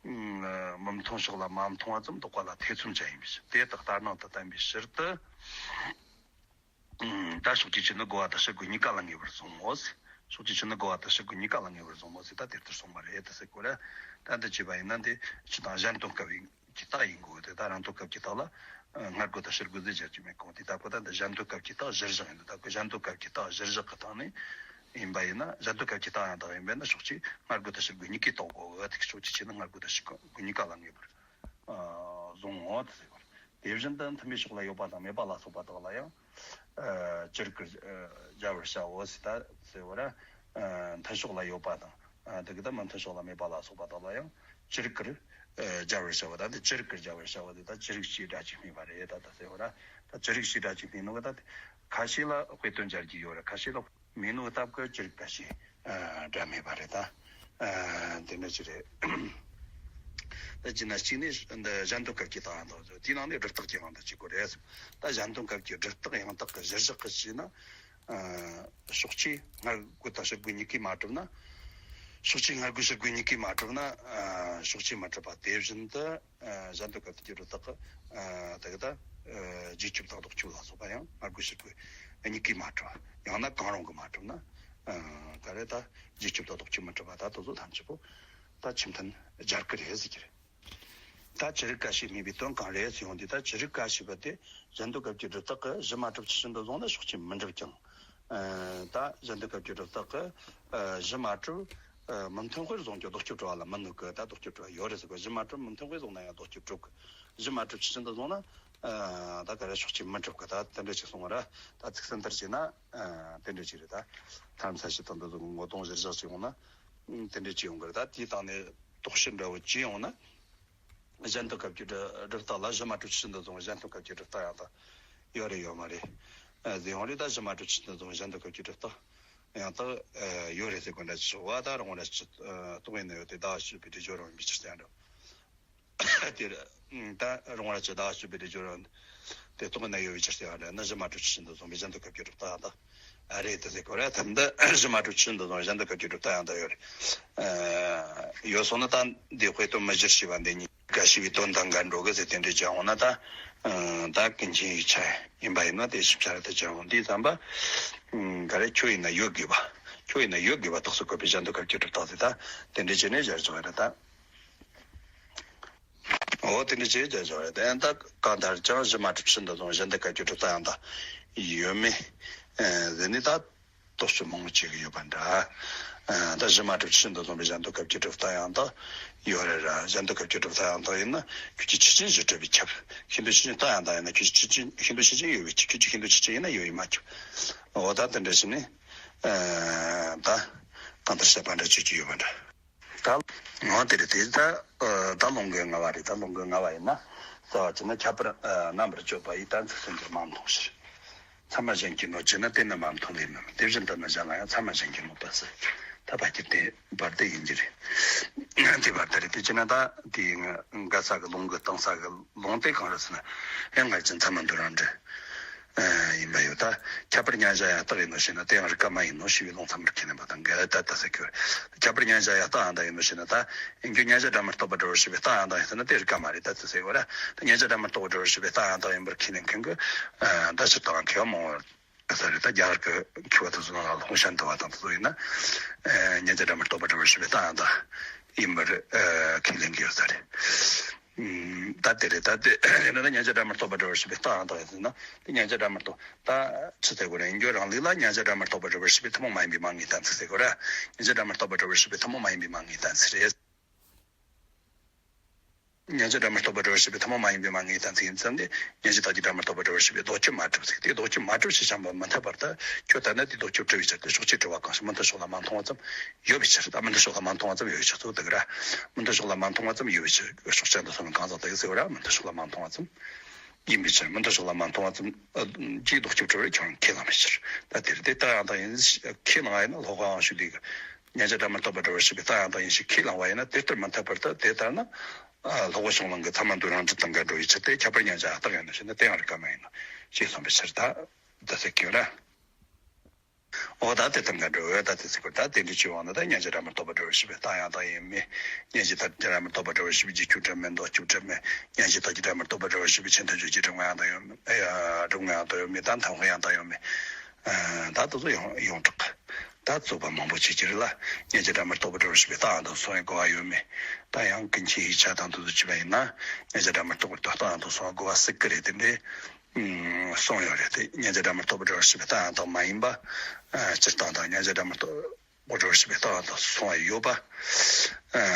ཨ། མི་མཐུན་ཕྱོགས་ལ་མ་མཐོང་བ་ཙམ་ལྡོག་པ་ལ་ཐེ་ཚོམ་ཅན་ཡིན་པའི་ཕྱིར། དེ་ལྟར་ལྟར་སྣང་དུ་བསྟན་པའི་ཕྱིར་དུ། ཨ། ད་ཕྱོགས་ཀྱི་ཆོས་ནི་རྒོལ་བ་དང་ཕྱིར་རྒོལ་གཉིས་ཀ་ལ་ངེས་པར་བཟུང་ངོ་ཟེར། ཕྱོགས་ཀྱི་ཆོས་ནི་རྒོལ་བ་དང་ཕྱིར་རྒོལ་གཉིས་ཀ་ལ་ངེས་པར་བཟུང་ངོ་ཟེར། ད་དེ་ལྟར་གསུངས་པ་རེད་ད་ཟེར་གོ་ར། ད་འདི་བྱས་པ་ཡིན་ན་འདི་སྤྱིར་བཏང་གཞན་དོན་སྐབས་ཡིན། གྱི་རྟགས་ཡིན་དགོས་ཏེ། ད་རང་དོན་སྐབས་ཀྱི་རྟགས་ལ། ཨ། སྔར་རྒོལ་དང་ཕྱིར་རྒོལ་ཟེར་སྦྱར་གྱི་མེད་གོང་དེ་ལྟ་བུ། ད་འདི་གཞན་དོན་སྐབས་ཀྱི་རྟགས་གཞིར་བཞག་ཡིན་འདུག་ད་གི་གཞན་དོན་སྐབས་ཀྱི་རྟགས་གཞིར་བཞག་གི་སྟེང་ནས་ཡིན་པ་ཡིན་ན། གཞན་དོན་སྐབས་ཀྱི་རྟགས་ཡང་དག་ཡིན་པས་ན་ཕྱོགས་ཆོས་སྔར་རྒོལ་དང་ཕྱིར་རྒོལ་གཉིས་ཀས་རྟོགས་དགོས་པ་དེ། ཕྱོགས་ཀྱི་ཆོས་ནི་སྔར་རྒོལ་དང་ཕྱིར་རྒོལ་གཉིས་ཀ་ལ་ངེས་པར། ཨ། བཟུང་ངོ་ཟེར་བ། དེ་བཞིན་དུ་མཐུན་པའི་ཕྱོགས་ལ་ཡོད་པ་དང་མེད་པ་ལ་སོགས་པ་དག་ལ་ཡང་། ཨ། ཅི་རིགས་ཀྱིས། ཨ། སྦྱར་བར་བྱའོ་ཟེར་ད་ཟེར་བ་ར། ཨ། མཐུན་ཕྱོགས་ལ་ཡོད་པ་དང་། ཨ། དེ་གི་ད་མི་མཐུན་ཕྱོགས་ལ་མེད་པ་ལ་སོགས་པ་དག་ལ་ཡང་ཅི་རིགས་ཀྱིས། ཨ། སྦྱར་བར་བྱའོ། ད་འདི་ཅི་རིགས་ཀྱིས་སྦྱར་བར་བྱའོ་དེ་ད་ཅི་རིགས་ཀྱིས་སྒྲ་གཅིག་སྨོས་པ་རེད་ད་ད་ཟེར་བ་ར། ད་ཅི་རིགས་ཀྱིས་སྒྲ་གཅིག་སྨོས་ནོ་གི་ད་དེ་ཁ་ཤས་ལ་དཔེ་དོན་སྦྱར་གྱི་ཡོད་ར། ཁ་ཤས་ལ་མེད་ནོ་གི་སྟབས་ཀྱིས་ཅི་རིགས་ཁ་ཤས། ཨ། སྒྲ་སྨོས་པ་རེད་ད། ཨ། དེ་འདྲ་ཅིག་རེད། ད་བྱས་ན་གཅིག་ནས་འདི་གཞན་དོན་སྐབས་ཀྱི་རྟགས་ཡང་དག་བརྗོད། དེའི་ནང་ནས་སྒྲུབ་རྟགས་ཀྱི་དབང་དུ་བྱེད་དགོས་རེད་ཟེར། ད་གཞན་དོན་སྐབས་ཀྱི་སྒྲུབ་རྟགས་ཡང་དག་གི་གཞིར་བཞག་གི་བྱས་ན། ཨ། ཕྱོགས་ཆོས་སྔར་རྒོལ་དང་ཕྱིར་རྒོལ་གཉིས་ཀས་མ་གྲུབ་ན། ཕྱོགས་ཆོས་སྔར་རྒོལ་ཕྱིར་རྒོལ་གཉིས་ཀས་མ་གྲུབ་ན། ཨ། ཕྱོགས་ཆོས་མི་གྲུབ་པ་དེ་བཞིན་དུ། ཨ། གཞན་དོན་སྐབས་ཀྱི་སྒྲུབ་རྟགས་ཀྱི། ཨ། དེ་གི་ད། ཨ། རྗེས་ཁྱབ་དང་ལྡོག་ཁྱབ་ལ་སོགས་པ་ཡང་སྔར་རྒོལ་ཕྱིར་རྒོལ་གཉིས་ཀས་མ་གྲུབ་པ། ཡང་ན་གང་རུང་གིས་མ་གྲུབ་ན། ཨ། ག་རེ་ད་རྗེས་ཁྱབ་དང་ལྡོག་ཁྱབ་མི་གྲུབ་པ་ད་དེ་ཚོ་ཐམས་ཅད་པོ་ད་ཆོས་མཐུན་སྦྱར་གི་རེད་ཟེར་གྱི་རེད། ད་ཅི་རིགས་ཁ་ཤས་སྨོས་པའི་དོན་གང་རེད་ཟེར་ཡོང་དུས། ད་ཅི་རིགས་ཁ་ཤས་པ་དེ་གཞན་དོན་སྐབས་ཀྱི་སྒྲུབ་རྟགས་ཀྱི་གཞི་མ་གྲུབ་ཆོས་ཅན་དུ་བཟུང་ན་ཕྱོགས་ཆོས་མི་འགྲུབ་ཀྱང་། ཨ། ད་གཞན་དོན་སྐབས་ཀྱི་སྒྲུབ་རྟགས་ཀྱི། ཨ། གཞི་མ་གྲུབ། ཨ། མི་མཐུན་དཔེར་བཟུང་ཀྱང་ལྡོག་ཁྱབ་གྲུབ་པ་ལ་མི་གནོད་ཀི། ད་ལྡོག་ཁྱབ་གྲུབ་པ་ཡོད་རེད་ཟེར་གི། གཞི་མ་གྲུབ་མི་མཐུན་དཔེར་བཟུང་ན་ཡང་ལྡོག་ཁྱབ་གྲུབ་ཀི། གཞི་མ་གྲུབ་ཆོས་ཅན་དུ་བཟུང་ན། ཨ། ད་ག་རེ་ཕྱོགས་ཆོས་མི་འགྲུབ་ཀི། ད་དེ་འདྲ་ཅིག་གསུངས་པ་ར། ད་ཚིག་ཟིན་ལྟར་བྱས་ན། ཨ། དེ་འདྲ་ཅིག་རེད། ད་ཐ་མ་ས་བྱི་དང་འདི་ཚོ་གི་ངོ་གདོང་གཞིར་བཞག་ཅིག་ཡོང་ན། ཨ། དེ་འདྲ་ཅིག་ཡོང་གི་རེད། ད་དེའི་སྟེང་ནས། དོགས་གཞི་འདྲ་བོ་བྱས་ཡོང་ན། གཞན་དོན་སྐབས་ཀྱི་སྒྲུབ་སྒྲུབ་རྟགས་ལ་གཞི་མ་གྲུབ་ཆོས་ཅན་དུ་བཟུང་བའི་གཞན་དོན་སྐབས་ཀྱི་སྒྲུབ་རྟགས་ཡང་དག་ཡོད་རེད་ཡོད་མ་རེད། ཨ་ཟེར་ཡོང་རེད། ད་གཞི་མ་གྲུབ་ཆོས་ཅན་དུ་བཟུང་བའི་གཞན་དོན་སྐབས་ཀྱི་སྒྲུབ་རྟགས་ཡང་དག་ཨ་ཡོད་རེད་ཟེར་དགོས་འདྲ་ཅིག་བ། ད་རུང་བ་ར་ཅིག་ཨ་རྟོག་པའི་གནས་ཡོད་དེ་བདག་གཅིག་པའི་སྒྲིབ་སྦྱོར་རང་ཡིན་པའི་ཕྱིར་ཏེ་ཡང་འགྲོ། དེར་ད་རུང་བ་ར་ཅིག་བདག་གཅིག་པའི་སྒྲིབ་སྦྱོར་རང་དེ་རྟོག་པའི་གནས་ཡོད་པའི་ཕྱིར་ཏེ་ཡང་འགྲོ་ན། གཞི་མ་གྲུབ་ཆོས་ཅན་དུ་བཟུང་བའི་གཞན་དོན་སྐབས་ཀྱི་སྒྲུབ་རྟགས་ཡང་དག་ཨ་རེད་དེ་ཟེར་དགོས་རེད། ད་འདི་གཞི་མ་གྲུབ་ཆོས་ཅན་དུ་བཟུང་བའི་གཞན་དོན་སྐབས་ཀྱི་སྒྲུབ་རྟགས་ཡང་དག་ཡོད་རེད། ཨ་ཡོད་སོང་ན་ད་འདི་དཔེ་དོན་མི་སྒྱུར་ཞེས་པ་འདི་གཉིས་ཀ་ཞེས་པའི་དོན་དང་འགལ་འགྲོ་གི་ཟེར་དེ་འདྲའི་བྱ་འོང་ན། ད་ཨ་ད་ཀུན་མཁྱེན་ཡིག་ཆ་ཡིན་པ་ཡིན་ན་དེ་ཞིབ་ཆ་རེ་ད་བྱ་འོང་དུས་ཙམ་པ། ཨ་ག་རེ་ཁྱོད་ཡིན་ན་ཡོད་དགོས་པ། ཁྱོད་ཡིན་ན་ཡོད་དགོས་པ་རྟགས་སུ་བཀོད་པའི་གཞན་དོན་སྐབས་ཀྱི་སྒྲུབ་རྟགས་ཟེར། ད་དེ་འདྲའི་བྱས་ནས་སྦྱར་ཆོག་རེད་ད། འོ་དེ་འདྲ་བྱས་ཀྱང་ཆོག་རེད། དེ་ཡང་ད་གང་ལྟར་ཀྱང་གཞི་མ་གྲུབ་ཆོས་ཅན་དུ་བཟུང་བའི་གཞན་དོན་སྐབས་ཀྱི་སྒྲུབ་རྟགས་ཡང་དག་ཡོད་མེད་ཨ་ཟེར་ནས་ད་རྟོག་དཔྱོད་མང་པོ་བྱེད་ཀྱི་ཡོད་པ་འདྲ། ཨ་ད་གཞི་མ་གྲུབ་ཆོས་ཅན་དུ་བཟུང་བའི་གཞན་དོན་སྐབས་ཀྱི་སྒྲུབ་རྟགས་ཡང་དག་ཡོད་རེད་ར། གཞན་དོན་སྐབས་ཀྱི་སྒྲུབ་རྟགས་ཡང་དག་ཡིན་ན་ཁྱོད་ཀྱི་ཆོས་ཅན་གཞི་གྲུབ་པས་ཁྱབ། ཤིན་ཏུ་ཆོས་ཅན་རྟགས་ཡང་དག་ཡིན་ན་ཁྱོད་ཀྱི་ཆོས་ཅན་ཤིན་ཏུ་ཆོས་ཅན་ཡོད་པས་ཁྱབ། ཁྱོད་ཀྱི་ཤིན་ཏུ་ཆོས་ཅན་ཡིན་ན་ཡོད་པས་མ་ཁྱབ། འོ་ད་དེ་འདྲ་བྱས་ནས་ཨ་ད་གང་ལྟར་བཤད་པ་འདྲ་བྱེད་ཀྱི་ཡོད་པ་འདྲ། ད་ངོ་དེ་རེད་དེ། ད་ཨ་ད་ལུང་གི་ལྔ་པ་རེད། ད་ལུང་གི་ལྔ་པ་ཡིན་ན་རྩ་བ་བྱས་ན་ཁྱད་པར་ཨ་རྣམ་པར་གཅོད་པ་ཡི་གཏན་ཚིགས་སུ་འགྱུར་མ་མཐོང་ཕྱིར། ཚད་མ་གཞན་གྱིས་གནོད་བྱས་ན་དེ་ནི་མ་མཐོང་ལས་མིན། དེ་བཞིན་དུ་ནི་གཞན་ལ་ཡང་ཚད་མ་གཞན་གྱིས་གནོད་པ་ཟད། ཐ་བ་སྐྱེ་དེ་བར་དུ་ཡིན་གྱི་རེད། དེ་བར་དུ་རེད་དེ་བྱས་ན་ད་དེའི་འགལ་ས་གི་ལུང་གི་སྟོང་ས་གི་ལུང་དེ་གང་རེད་ཟེར་ན། ཡང་སྔར་བཞིན་ཚད་མ་མདོ་རང་འགྲེལ། ཨ་ཡིན་པ་ཡོད། ད་ཁྱད་པར་མཉན་བྱ་ཡང་རྟགས་ཡིན་ནོ་ཞེ་ན་དེ་ཡང་རིགས་པ་མ་ཡིན་ནོ་ཞེས་པའི་ལུང་ཚད་མར་ཁས་ལེན་པ་དང་འགལ། ད་ལྟ་ཟེར་གྱི་ཡོད། ཁྱད་པར་མཉན་བྱ་ཡང་རྟགས་ཡང་དག་ཡིན་ནོ་ཞེ་ན། ད་ཡིན་རྒྱུ་མཉན་བྱ་སྒྲ་མི་རྟག་པར་སྒྲུབ་པར་བྱེད་པའི་རྟགས་ཡང་དག་ཡིན་ཟེར་ན་དེ་རིགས་པ་མ་རེད་ད་ཟེར་གྱི་ཡོད་ར། ད་མཉན་བྱ་སྒྲ་མི་རྟག་པར་སྒྲུབ་པར་བྱེད་པའི་རྟགས་ཡང་དག་ཡིན་པར་ཁས་ལེན་མཁན་གྱི་ཨ་ད་སྤྱིར་བཏང་མཁས་པ་མང་བོ་ཡོད་ས་རེད། ད་རྒྱ་གར་གྱི་མཁས་པ་དེ་ཚོ་ནང་ལ་ལྷུང་བྱང་འདུལ་བ་དང་དེ་ཚོ་ཡིན་ན། ཨ་མཉན་བྱ་སྒྲ་མི་རྟག་པར་སྒྲུབ་པར་བྱེད་པའི་རྟགས་ཡང་དག་ཡིན་པར་ཨ་ཁས་ལེན་གྱི་ཡོད་ས་རེད། ཨུམ། ད་དེ་རེད། ད་དེ་ཡིན་ན་ད་མཉན་བྱ་སྒྲ་མི་རྟག་པར་སྒྲུབ་པར་བྱེད་པའི་རྟགས་ཡང་དག་ཡིན་ཟེར་ན། དེ་མཉན་བྱ་སྒྲ་མི་རྟག་ད་ཆི་ཟེར་དགོས་རེད། ཡིན་རྒྱུ་རང་ལུགས་ལ་མཉན་བྱ་སྒྲ་མི་རྟག་པར་སྒྲུབ་པར་བྱེད་པའི་ཐུན་མོང་མ་ཡིན་པའི་མ་དངོས་གཏན་ཚིགས་ཟེར་དགོས་ར། མཉན་བྱ་སྒྲ་མི་རྟག་པར་སྒྲུབ་པར་བྱེད་པའི་ཐུན་མོང་མ་ཡིན་པའི་མ་དངོས་གཏན་ཚིགས་རེད། མཉན་བྱ་སྒྲ་མི་རྟག་པར་སྒྲུབ་པར་བྱེད་པའི་ཐུན་མོང་མ་ཡིན་པའི་མ་དངོས་གཏན་ཚིགས་ཡིན་ཙང་དེ། མཉན་བྱ་རྟགས་ཀྱི་སྒྲ་མི་རྟག་པར་སྒྲུབ་པར་བྱེད་པའི་ལྡོག་ཁྱབ་མ་གྲུབ་ཚིག་དེ་ལྡོག་ཁྱབ་མ་གྲུབ་ཞེས་བྱ་བ་མི་འཐད་པར་ཐལ། ཁྱོད་ལྟར་ན་དེ་ལྡོག་ཁྱབ་གྲུབ་པའི་ཕྱིར་ཏེ། ཕྱོགས་ཆོས་གྲུབ་པ་གང་ཞིག་མུ་མཐུད་ཕྱོགས་ལ་མ་མཐོང་བ་ཙམ་ཡོད་པའི་ཕྱིར། ད་མུ་མཐུད་ཕྱོགས་ལ་མ་མཐོང་བ་ཙམ་ཡོད་པའི་ཕྱིར་ཚུལ་དེ་ག་ར། མུ་མཐུད་ཕྱོགས་ལ་མ་མཐོང་བ་ཙམ་ཡོད་པའི་ཕྱིར། ཕྱོགས་ཆོས་དང་སོ་ནམ་གང་ཟག་དེ་གི་ཟེར་བ་ར། མུ་མཐུད་ཕྱོགས་ལ་མ་མཐོང་བ་ཙམ་ཡིན་པའི་ཕྱིར། མུ་མཐུད་ཕྱོགས་ལ་མ་མཐོང་བ་ཙམ་གྱིས་ལྡོག་ཁྱབ་གྲུབ་པར་ཁས་བླངས་པའི་ཕྱིར། ད་དེར་དེ་ལྟ་ཡང་དག་ཡིན་ཁས་བླངས་པ་ཡིན་ན། སློབ་དཔོན་དབང་ཕྱུག་ལྡན་གྱིས་མཉན་བྱ་སྒྲ་མི་རྟག་པར་སྒྲུབ་པར་བྱེད་པའི་རྟགས་ཡང་དག་ཡིན་ཞེས་ཁས་བླངས་པ་ཡིན་ན། དེ་ལྟར་མི་འཐད་པར་ཐལ། དེ་ལྟར་ན། ཨ་སློབ་དཔོན་ཤོང་ལང་གི་ཚད་མ་མདོ་རང་འགྲེལ་དང་འགལ་འགྲོ་བའི་ཕྱིར་ཏེ། ཁྱད་པར་མཉན་བྱ་ཡང་རྟགས་ཡིན་ནོ་ཞེ་ན། དེ་ཡང་རིགས་པ་མ་ཡིན་ནོ་ཞེས་གསུངས་པའི་ཕྱིར། ད་ད་ཟེར་གྱི་ཡོད་ལ། འོ་ད་དེ་དང་འགལ་འགྲོ། འོ་ད་དེ་ཚིག་པར་ད་དེ་འདྲ་བྱས་པ་ན། ད་མཉན་བྱ་སྒྲ་མི་རྟག་པར་སྒྲུབ་པར་བྱེད་པའི་རྟགས་ཡང་དག་ཡིན་མིན། མཉན་བྱའི་རྟགས་ཀྱི་སྒྲ་མི་རྟག་པར་སྒྲུབ་པར་བྱེད་པའི་རྗེས་འཇུག་གྲུབ་མིན་ལྡོག་ཁྱབ་གྲུབ་མིན། མཉན་བྱའི་རྟགས་ཀྱི་སྒྲ་མི་རྟག་པར་སྒྲུབ་པར་བྱེད་པའི་ཆོས་མཐུན་ཕྱོགས་ཀྱི་སྒྲུབ་ངག་ཡང་དག་ཡོད་མེད། ཨ་སྒྲུབ་ངག་ཡང་དག་ཡོད་མེད། ད་འཐབ་དབང་ཡང་དག་ཡོད་མེད། ཨ་ད་དེ་ཚོ་ཡོངས་ཡོངས་གྲགས་ད་རྫོགས་པ་མང་པོ་བྱེད་ཀྱི་རེད་ལ། མཉན་བྱ་སྒྲ་མི་རྟག་པར་སྒྲུབ་པར་བྱེད་པའི་རྟགས་ཡང་དག་གསུང་བའི་གོ་བ་ཡོད་མེད། ད་ཡང་ཀུན་མཁྱེན་ཡིག་ཆ་དང་དེ་ཚོ་བྱས་པ་ཡིན་ན། མཉན་བྱ་སྒྲ་མི་རྟག་པར་རྟགས་ཡང་དག་གསུང་བའི་གོ་བ་སྲིད་ཀྱི་རེད། དེ་འདྲའི་ཨུམ་གསུངས་ཡོད་རེད་དེ། མཉན་བྱ་སྒྲ་མི་རྟག་པར་སྒྲུབ་པར་བྱེད་པའི་རྟགས་ཡང་དག་མ་ཡིན་པ། ཨ་སྤྱིར་བཏང་དང་། མཉན་བྱ་སྒྲ་མི་རྟག་པར་སྒྲུབ་པར་བྱེད་པའི་རྟགས་ཡང་དག་གསུང་བ་ཡོད་པ། ཨ་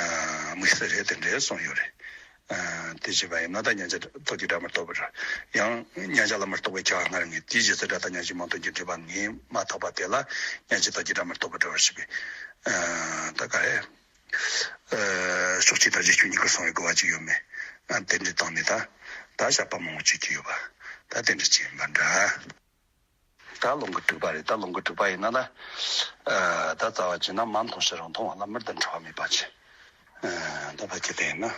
དམིགས་བསལ་རེད། དེ་འདྲའི་གསུངས་ཡོད་རེད། ཨ་དེ་བྱས་པ་ཡིན་ན། ད་མཉན་བྱ་རྟགས་ཀྱི་སྒྲ་མི་རྟག་པར། ཡང་མཉན་བྱ་ལ་མི་རྟོག་པའི་ཁྱབ་པ་སྔར་ངེས། དེའི་རྗེས་སུ་སྒྲ་དང་མཉམ་བཞག་མང་དུ་འགྱུར་འགྲེལ་པ་ངེས་མ་ཐག་པ་དེ་ལ་མཉན་བྱའི་རྟགས་ཀྱི་སྒྲ་མི་རྟག་པར་སྒྲུབ་པར་བྱེད་པའི། ཨ་ད་ག་རེ། ཨ་ཕྱོགས་ཆོས་དང་རྗེས་འཇུག་གཉིས་ཀར་གསུང་བའི་གོ་བ་ཅིག་ཡོད་མེད། ཨ་དེ་འདྲའི་སྟེང་ནས་ད་ད་བཤད་པ་མང་པོ་བྱེད་ཀྱི་ཡོད་པ། ད་དེ་འདྲ་ཅིག་ཡིན་པ་འདྲ། ད་ལུང་གི་དྲུག་པ་རེད། ད་ལུང་གི་དྲུག་པ་ཡིན་ན་ད། ཨ་ད་རྩ་བ་བྱས་ན། མ་མཐོང་ཕྱིར་རོ། མཐོང་བ་ལ་མིར་ལྡན་འཁྲུལ་བ་མེད་པ་ཅན། ཨ་ད་ཕལ་ཆེར་དེ་ཡིན་ན།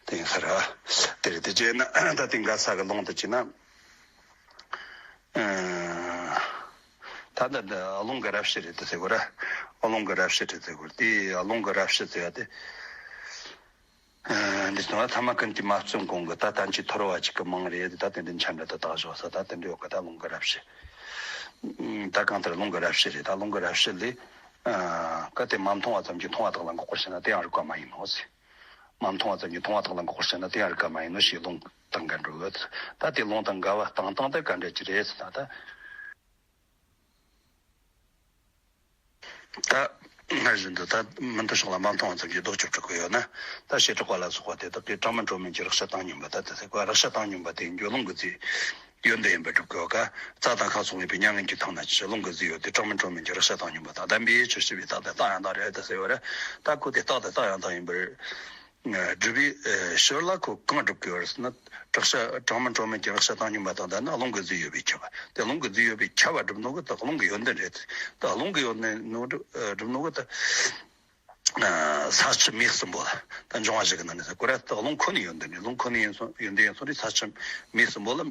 དེ་ཡིན་ས་རེད། དེ་རེད། དེ་བྱས་ན་ད་དེ་འགལ་ས་གི་ལུང་དུ་བྱས་ན། ཨ་ད་འདི་འདི་ཨ་ལུང་གི་རབ་བྱེད་རེད་དེ་ཟེར་དགོས་ར། ཨ་ལུང་གི་རབ་བྱེད་རེད་ཟེར་དགོས་ར། དེ་ཨ་ལུང་གི་རབ་བྱེད་ཟེར་ཡ་དེ། ཨ་འདི་སོང་བ་ཐ་མ་ཀུན་གྱིས་མ་བརྩམས་གོང་གི་ད་བསྟན་བཅོས་ཐོར་བ་ཅིག་གི་མིང་རེད། ད་དེ་འདྲའི་མཆན་འདྲ་དེ་དག་བཞག་ས། ད་དེ་འདྲའི་འོག་གི་ད་ལུང་གི་རབ་བྱེད། ད་གང་ལྟར་ལུང་གི་རབ་བྱེད་རེད། ད་ལུང་གི་རབ་བྱེད་ལས། ཨ་གལ་ཏེ་མ་མཐོང་བ་ཙམ་གྱིས་མཐོང་བ་དག་ལ་འགོག་པར་བྱེད་ན། དེ་ཡང་རིགས་པ་མ་ཡིན་ནོ་ཟེར། མ་མཐོང་བ་ཙམ་གྱིས་མཐོང་བ་དག་ལ་འགོག་པར་བྱེད་ན། དེ་ཡང་རིགས་པ་མ་ཡིན་ནོ་ཞེས་ལུང་དང་འགལ་འགྲོ་གི། ད་དེ་ལུང་དང་འགལ་བ་བཏང་སྟངས་དེ་ག་འདྲ་ཅིག་རེད་ཟེར་ན། ད་ད་སྔར་བཞིན་དུ་ད་མུ་མཐུད་ཕྱོགས་ལ་མ་མཐོང་བ་ཙམ་གྱིས་ལྡོག་ཁྱབ་གྲུབ་ཀྱི་ཡོད་ན། ད་བྱེ་བྲག་པ་ལ་སོགས་པ་དེ་དག་གིས་དྲང་མིན་གྲོ་མིན་གྱི་རེག་བྱ་བཏང་སྙོམས་པ། ད་དེ་ཚེ་ཀ་རེག་བྱ་བཏང་སྙོམས་པ་དེ་ཡིན་རྒྱུ་ལུང་གི་ཚིག་ཡོན་ཏན་ཡིན་པར་སྒྲུབ་དགོས་ཀ། རྩ་དང་ཁ་སོགས་ཡོད་པའི་མྱ་ངན་གྱི་མཐའ་ན་ཅི། རླུང་གི་རྫས་ཡོད་དེ། གྲངས་མེད་གྲངས་མེད་ཀྱི་རེག་བྱ་བཏང་སྙོམས་པ་དང་། ལྡན་པའི་ཆོས་ཤེས་པའི་རྟགས་དེ་རྟགས་ཡང་དག་རེད་དེ་ཟེར་བ་རེད། ད་ཁོ་དེ་རྟགས་དེ་རྟགས་ཡང་དག་ཡིན་པར་སྒྲུབ་པའི་ཕྱིར་ལ་ཁོ་གང་སྒྲུབ་དགོས་པ་ཟེར་ན། རེག་བྱ་གྲངས་མེད་གྲངས་མེད་ཀྱི་རེག་བྱ་བཏང་སྙོམས་པ་དང་ལྡན་ན་རླུང་གི་རྫས་ཡོད་པས་ཁྱབ་པ་དེ། རླུང་གི་རྫས་ཡོད་པས་ཁྱབ་པ་སྒྲུབ་ནོ་གི་ད་རླུང་གི་ཡོན་ཏན་རེད། ད་རླུང་གི་ཡོན་ཏན་ནོ་སྒྲུབ་ནོ་གི་ད། ས་ཆུ་མེ་གསུམ་པོ་ལ། ད་འབྱུང་བ་བཞི་གི་ནང་ནས་ས་ཀོ་ར་ད་རླུང་ཁོ་ནའི་ཡོན་ཏན་ནི། རླུང་ཁོ་ནའི་ཡོན་ཏན་ཡིན་སོང་རེད། ས་ཆུ་མེ་གསུམ་པོ་ལ་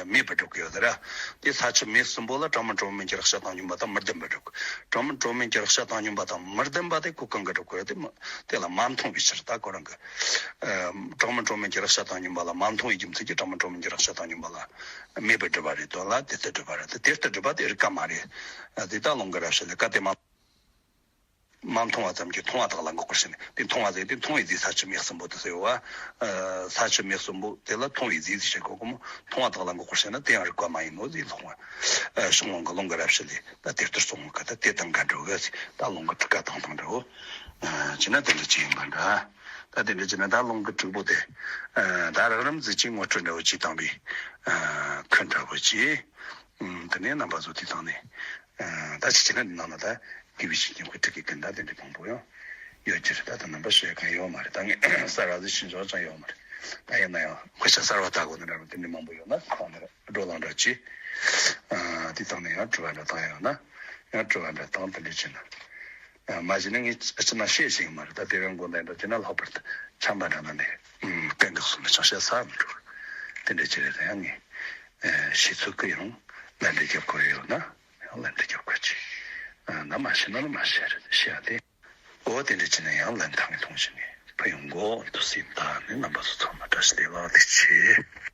མེད་པར་སྒྲུབ་ཀྱི་ཡོད་རེད། དེ་ས་ཆུ་མེ་གསུམ་པོ་ལ་གྲངས་མེད་གྲངས་མེད་ཀྱི་རེག་བྱ་བཏང་སྙོམས་པ་དང་མི་ལྡན་པར་སྒྲུབ། གྲངས་མེད་གྲངས་མེད་ཀྱི་རེག་བྱ་བཏང་སྙོམས་པ་དང་མི་ལྡན་པ་དེ་ཁོ་གང་གི་སྒྲུབ་དགོས་རེད། དེ་མ་དེ་ལ་མ་མཐོང་བའི་ཕྱིར། ད་ཁོ་རང་གི་གྲངས་མེད་གྲངས་མེད་ཀྱི་རེག་བྱ་བཏང་སྙོམས་པ་ལ་མ་མཐོང་བའི་རྒྱུ་མཚན་གྱིས་གྲངས་མེད་གྲངས་མེད་ཀྱི་རེག་བྱ་བཏང་སྙོམས་པ་ལ་མེད་པར་སྒྲུབ་པ་རེད་དོ། ལ་དེ་ལྟར་སྒྲུབ་པ་རེད། དེ་ལྟར་སྒྲུབ་པ་དེ་རིགས་ཀ་མ་རེད། དེ་ད་རླུང་གི་རབ་བྱེད་ལས་ཀ་དེ་མ། མ་མཐོང་བ་ཙམ་གྱིས་མཐོང་བ་དག་ལ་འགོག་པར་བྱེད་ནས། དེ་མཐོང་བ་ཟེར་དེ་མཐོང་བའི་རྫས་ས་ཆུ་མེ་གསུམ་པོ་དེ་ཟེར་བ། ས་ཆུ་མེ་གསུམ་པོ་དེ་ལ་མཐོང་བའི་རྫས་ཟེར་བྱེད་དགོས་གོ་མོ། མཐོང་བ་དག་ལ་འགོག་པར་བྱེད་ན་དེ་ཡང་རིགས་པ་མ་ཡིན་ནོ་ཟེར་ལྷུང་བ། ཕྱོགས་ལྷུང་གི་རླུང་གི་རབ་བྱེད་ལས་ད་དེ་ལྟར་གསུངས་ག། ད་དེ་དང་འགལ་འགྲོ་གི་ཟེར། ད་རླུང་གི་དྲུག་ཀ་དང་དང་འགྲོ། བྱས་ན་དེ་འདྲ་ཅིག་ཡིན་པ་འདྲ། ད་དེ་འདྲ་བྱས་ན་ད་རླུང་གི་དྲུག་པོ་དེ་ད་རགས་རིམ་ཟིག་ཅིག་ངོ་སྤྲོད་འདྲ་བོ་ཅིག་བཏང་བའི་ཁུལ་འདྲ་བོ་ཅིག་དེ་ནས་རྣམ་པ་ཚོ་དེ་དང་ནས། ད་ཅི་བྱས་ན་འདི་ནང་ལ་ད་དགེ་བའི་བཤེས་གཉེན་དཔེ་ཁྲིད་ཀྱི་ཀུན་ད་དེ་འདྲ་མང་པོ་ཡང་ཡོད་ཀྱི་རེད། ད་ད་རྣམ་པ་ཤོད་མཁན་ཡོད་མ་རེད། ད་ངས་གསར་བ་ཟིག་ཤེས་ཆོག་ཅང་ཡོད་མ་རེད། ད་ཡིན་ན་ཡང་དཔེ་ཆ་གསར་བ་ལྟ་དགོས་ན་འདྲ་རུང་དེ་འདྲ་མང་པོ་ཡོད་ན་ཁོང་ནས་བགྲོ་གླེང་འདྲ་བྱས། དེ་དང་ནས་ཡང་དྲི་བ་འདྲ་བཏང་ཡོད་ན་ཡང་དྲི་བ་འདྲ་བཏང་། དེ་འདྲ་བྱས་ན་མ་གཞི་ནས་ངས་ཅི་ན་བཤད་ཤེས་ཀྱི་མ་རེད། ད་དེ་བས་མགོ་འདྲ་འདྲ་བྱས་ན་ལྷག་པར་དུ་ཆམ་པ་འདྲ་ན་ནས་སྐད་འགག་སོང་ན་ཅང་བཤད་ས་མི་འགྲོ། དེ་འདྲ་བྱས་རེད། ད་ཡང་ངས་ཤེས་ཚོད་ཀྱི་ཡང་ལན་འདྲ་རྒྱབ་དགོས་ཡོད་ན། ཡང་ལན་འདྲ་རྒྱབ་དགོས་ཀྱི། ཨ་ན་མ་ཤེས་ན་ན་མ་ཤེས་རེད་ཤེས་ཡ་དེ། འོ་དེ་འདྲ་བྱས་ན་ཡང་ལན་ཐང་གི་མཐོང་བྱས་ནས་ཕ་ཡོང་གོ་འདུག་སེ། ད་ནི་རྣམ་པ་ཚོ་ཚང་མ་བཀྲ་ཤིས་བདེ་ལེགས། ཐུགས་རྗེ་ཆེ།